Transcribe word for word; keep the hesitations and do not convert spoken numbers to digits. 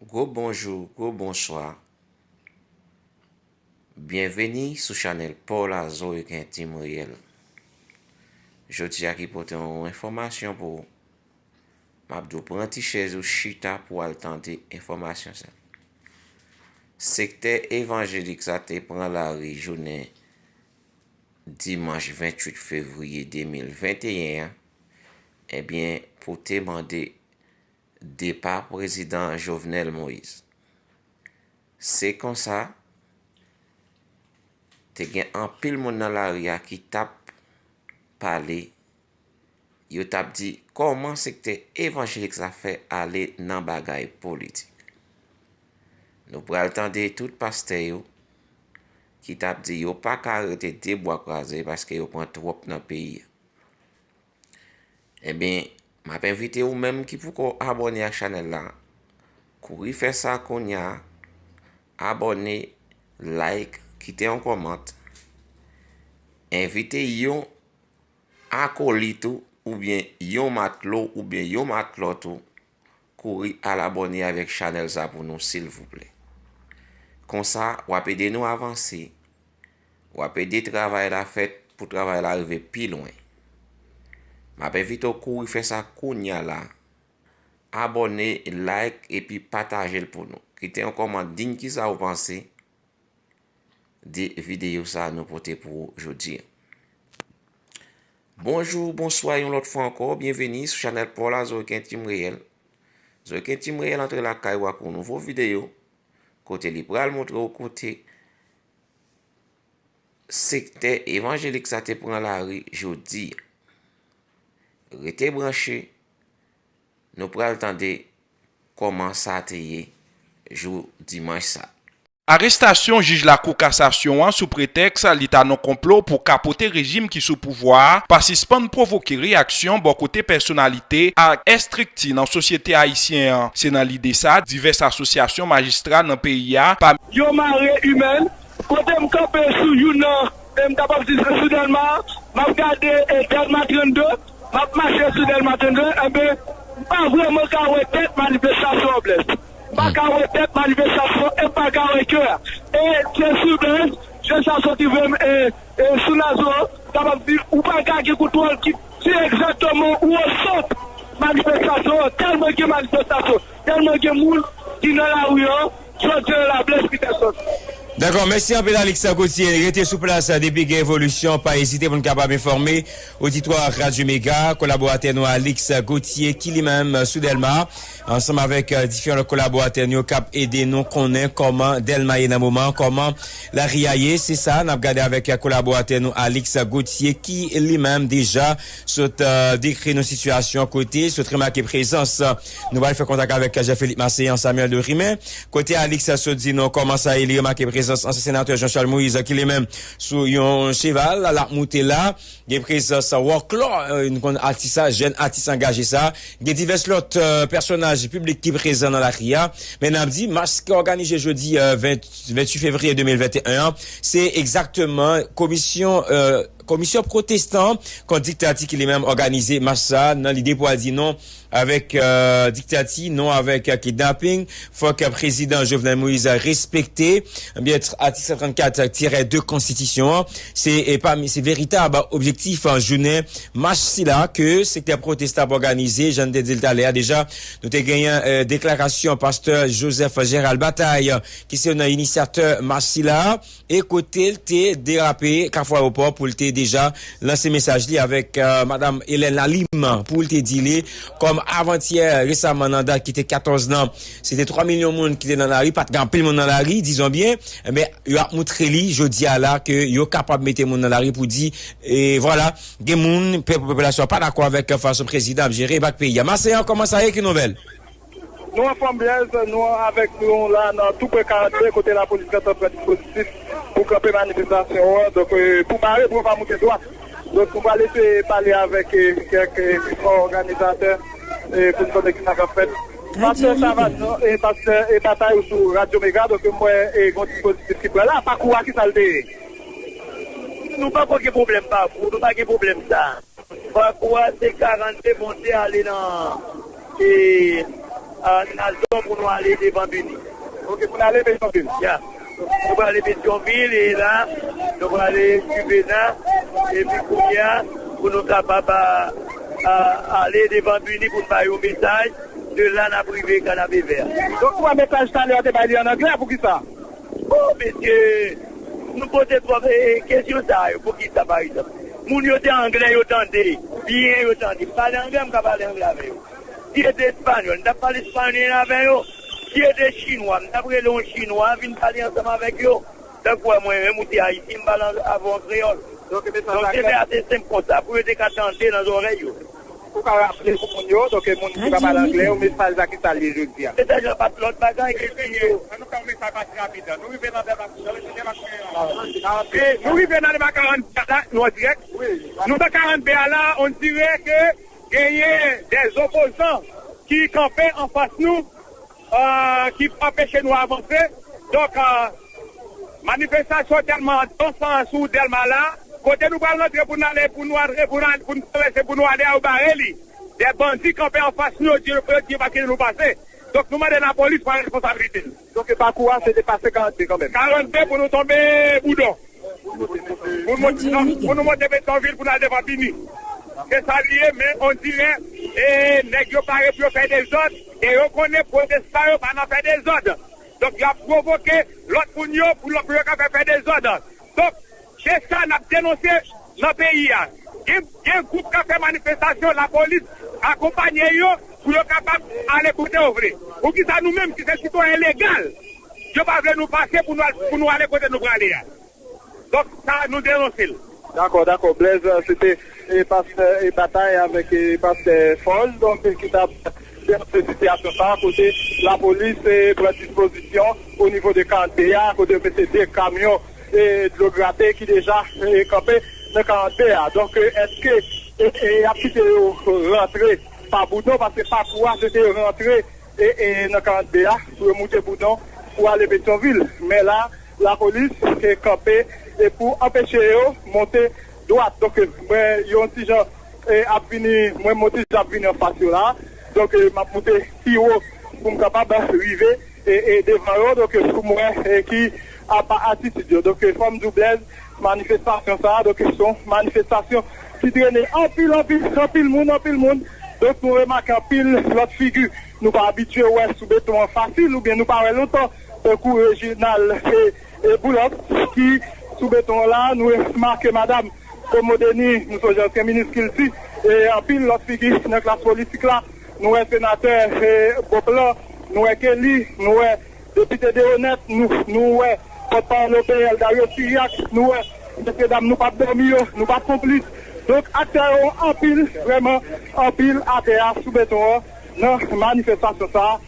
Gwo bonjou, gwo bonswa. Byenveni sou chanèl Paul Azor Quentin Réel. Jodi a ki pote yon enfòmasyon pou ou. M ap di w pran ti chèz ou chita pou w al tande enfòmasyon sa. Sektè evanjelik sa te pran lari jounen dimanch venntuit fevriye de mil venteyen an, ebyen, pou te mande depa prezidan Jovenel Moïse. Se konsa, te gen anpil moun nan lari a ki t ap pale, yo t ap di kòman sektè evanjelik sa fè ale nan bagay politik. Nou pral tande tout pastè yo ki t ap di yo pa ka rete de bwa kwaze paske yo pran twòp nan peyi a. Ebyen, m ap envite ou menm ki poko abòne ak chanèl la, kouri fè sa kounye a, abòne, like, kite yon kòmant, envite yon akolit ou, oubyen yon matlo, oubyen yon matlòt ou, kouri al abòne avèk chanèl sa pou nou, silvouplè. Konsa, w ap ede nou avanse. W ap ede travay la fèt pou travay la rive pi lwen. M ap envite w kouri fè sa kounye a la. Abòne, like, epi pataje l pou nou. Kite yon kòmant, di n kisa ou panse de videyo sa a nou pote pou ou jodi a. Bonjou, bonswa yon lòt fwa ankò, byenveni sou chanèl Paul Azor Quentin Réel. Azor Quentin Réel antre lakay ou ak yon nouvo videyo, kote li pral montre w kote sektè evanjelik sa te pran lari jodi a. Rete branche, nou pral tande kòman sa te ye jou dimanch sa. Arestasyon jij Lakou Kasasyon an sou pretèks li ta nan konplo pou kapote rejim ki sou pouvwa a pa sispann pwovoke reyaksyon bò kote pèsonalite ak estrikti nan sosyete ayisyen an. Se nan lide sa, divès asosyasyon majistra nan peyi a, pa Yo mare Imèn, kote m kanpe sou youn nan, e m kapab di se sou Dèlma, m ap gade e Dèlma trannde, m ap mache sou Dèlma trannde, enben, m pa vrèman ka wè tèt manifestasyon an, Blès. M pa ka wè tèt manifestasyon e m pa ka wè kè a. E se sou Blès, se sa soti vrèman, e, e sou Lazo, kapab di, ou pa ka gen kontwòl ki, ki egzakteman ou o sant manifestasyon an, tèlman gen manifestasyon, tèlman gen moun ki nan lari an, jodi a la, Blès Peterson. Dakò, mèsi anpil, Alex Gauthier. Rete sou plas depi gen evolisyon, pa ezite pou n kapab enfòme oditwa Radyo Mega, kolaboratè nou Alex Gauthier, ki li menm sou Dèlma, ansanm avèk, euh, diferan lòt kolaboratè nou yo k ap ede nou konnen kòman Dèlma ye nan moman, kòman lari a ye. Se sa, n ap gade avèk, euh, kolaboratè nou Alex Gauthier, ki li menm deja sot, euh, dekri nou sitiyasyon kote, sot remake prezans, euh, nou pral fè kontak avèk Jean Philippe Marcelin, Samuel Dorimen. Kote Alex sot di nou kòman sa ye, li remake prezans ansyen senatè Jean Charles Moïse, ki li menm sou yon cheval, l ap moute la. Gen prezans Wòklò, euh, nou konn atis sa, jèn atis angaje sa. Gen divès lòt, euh, pèsonaj piblik ki prezan nan lari a. Men n ap di, mach ki òganize jodi, euh, ven, venntuit fevriye de mil venteyen an, se egzakteman komisyon, euh, Komisyon Pwotestan kont Diktati ki li menm òganize mach sa a nan lide pou al di non avèk, euh, diktati, non avèk, euh, kidnaping. Fòk, euh, prezidan Jovenel Moïse respekte, ebyen, atik san trannkat tirè de konstitisyon an. Se, e pami, se veritab objektif, euh, jounen mach sila ke sektè pwotestan ap òganize, jan n te di l talè a deja. Nou te genyen, euh, deklarasyon pastè Joseph Gérald Bataille, ki se youn nan inisyatè mach sila. E kote l te derape Kafou Ayewopò pou l te deja lanse mesaj li avèk, euh, madanm Hélène Lalim, pou l te di li, kòm avantyè, resaman, nan dat ki te katòz nan, se te twa milyon moun ki te nan lari, pa t gen anpil moun nan lari, dizon byen, men yo ap moutre li jodi a la ke yo kapab mete moun nan lari pou di, e vwala, gen moun, pèp, popilasyon an pa dakò avèk fason prezidan ap jere bak peyi a. Maseyan, kòman sa ye, ki nouvèl? Nou anfòm, Blaise, nou avèk nou la nan tou pre karant de, kote lapolis gentan pran dispozitif pou kanpe manifestasyon an, donk, eh, pou mare, pou yo pa moute dwat. Donk, nou pral eseye pale avèk, eh, kèk, eh, òganizatè, eh, pou n konnen kisa k ap fèt. Pastè Savas, non, eh, pastè, eh, Batay ou sou Radyo Mega, donk, m wè, eh, gen yon dispozitif ki pran la. Pakou a, kisa l te ye? Nou pa gen pwoblèm pakou, nou pa gen pwoblèm sa. Pakou a se karant de monte ale nan, e, a, Nazon pou nou ale devan Bini. Ok, pou n ale Petyonvil. Ya. Nou prale Petyonvil e la, nou prale Juvena, epi kounye a, pou nou kapab a, a, ale devan Bini pou n bay yon mesaj, de la n ap rive Kanapevè. Donk, ou wè mesaj talè a te bay li an anglè, poukisa? O, mesye, nou poze twòp e, e, kesyon sa yo, poukisa, pa egzanp? Moun yo te anglè, yo tande, byen yo tande. Pale anglè, m ka pale anglè avè yo. Si yo te espanyòl, m t ap pale espanyòl avè yo. Si yo te chinwa, m t ap rele yon chinwa, vin pale ansanm avèk yo. Tankou wè mwen menm, ou se ayisyen, m pale an- avè w an kreyòl. Donk, mesaj Donk, la se klè. Te ase senp konsa, pou yo te ka tande nan zòrèy yo. Ou ka raple pou moun yo, donk, moun ki pa pale anglè, yo, mesaj la ki sa l ye jodi a? Mesaj la pa t lòt bagay ke di yo. An nou fè yon mesaj pase rapid. Nou rive nan dèbat, nan dèbat. E nou rive nan dèbat karant B a la, nou an dirèk. Nou nan karant B a la, on dirait que genyen des opposants ki kanpe anfas nou, euh, ki anpeche nou avanse. Donk, euh, manifestasyon tèlman dans sou Dèlma la, kote nou pral rantre pou n ale, pou nou antre, pou n al- pou n travèse, pou nou ale a yo bare li. Des bandits kanpe anfas nou, yo di yo, yo di yo pa kite nou pase. Donk, nou mande lapolis pran responsabilite l. Donk, pakou a, se te pase karant B kanmenm. Karant B pou nou tonbe Boudon. Pou nou monte, pou nou monte Petyonvil pou n al devan Bini. Se sa li ye, men on dirait, e, nèg yo pare pou yo fè dezòd, e yo konnen pwotestan yo pa nan fè dezòd. Donk, y ap pwovoke lòt moun yo pou lòt moun yo ka fè, fè dezòd. Donk, se sa n ap denonse nan peyi a. Gen, gen gwoup k ap fè manifestasyon, lapolis akonpanye yo pou yo kapab ale kote yo vle. Poukisa nou menm ki se sitwayen legal, yo pa vle nou pase pou nou al, pou nou ale kote nou prale a? Donk, sa, nou denonse l. Dakò, dakò. Blaise, euh, se te, e, pastè, e, Batay avèk, e, pastè Fòz, donk, e, ki t ap denonse sitiyasyon sa a, kote lapolis, e, pran dispozisyon o nivo de karant B a, kote yo mete de kamyon, e, dlo grate ki deja, e, kanpe nan karant B a. Donk, e, èske, e, e, y ap kite yo rantre pa Boudon, paske pakou a, se te rantre e, e, nan karant B a, pou yo moute Boudon, pou ale Petyonvil. Men la, lapolis, e, kanpe, e, pou anpeche yo monte dwat. Donk, e, mwen, yon ti jan, e, ap vini, mwen, yon ti jan ap vini anfas yo la. Donk, e, m ap moute pi wo pou m kapab rive, e, e, devan yo. Donk, e, pou m wè, e, ki apa atitid yo. Donk, e, fò m di w, Blaise, manifestasyon sa a, donk, se yon manifestasyon ki drennen anpil, anpil, anpil moun, anpil moun. Donk, nou remake anpil lòt figi nou pa abitye wè sou beton an fasil, oubyen nou pa wè lontan, tankou Reginald e, e Boulos, ki sou beton an la. Nou remake madanm Komodeni, nou sonje ansyen minis kilti, e anpil lòt figi nan klas politik la. Nou wè senatè, e, Beauplan, nou wè Kelly, nou wè depite Deronette, nou, nou wè pòtpawòl O P L, Dario Siriac, nou wè, mesye dam, nou p ap dòmi yo, nou p ap konplis. Donk, aktè yo anpil, vrèman anpil atè a sou beton an nan manifestasyon sa a.